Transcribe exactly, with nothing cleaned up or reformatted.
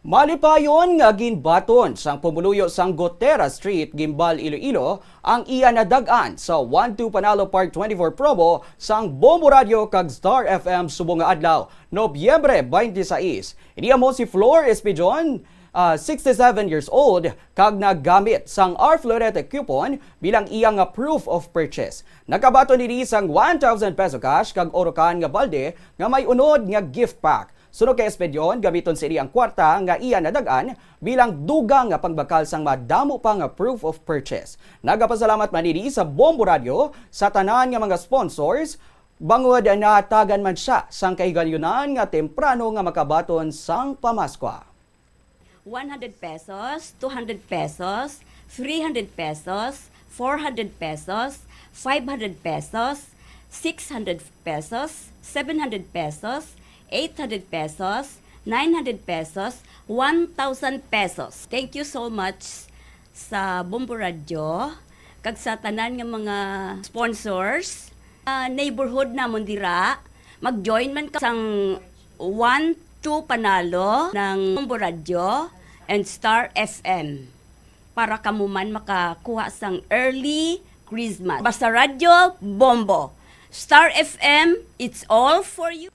Malipayon nga ginbaton sang pumuluyo sang Gotera Street, Guimbal, Iloilo, ang iya nadag-an sa One Two Panalo Part twenty-four promo sang Bombo Radio kag Star F M subong nga adlaw, Nobyembre twenty-six. Ini amo si Flor Espijon, ah, sixty-seven years old, kag naggamit sang R Florete coupon bilang iya nga proof of purchase. Nakabaton ini sang one thousand peso cash kag oro can nga balde nga may unod nga gift pack. Suno kay Espedion, gamiton sini ang kwarta nga iya nadag-an bilang dugang nga pangbakal sang madamo pa nga proof of purchase. Nagapasalamat man ini sa Bombo Radio sa tanan nga mga sponsors, bangod natagan man sia sang kahigayonan nga temprano nga makabaton sang pamaskwa. One hundred pesos, two hundred pesos, three hundred pesos, four hundred pesos, five hundred pesos, six hundred pesos, seven hundred pesos, eight hundred pesos, nine hundred pesos, one thousand pesos. Thank you so much sa Bombo Radio kag sa tanan nga mga sponsors. Ah, neighborhood namon dira, mag-join man ka sang One Two Panalo ng Bombo Radio and Star F M para kamo man makakuha sang early Christmas. Basta Radyo Bombo, Star F M, it's all for you.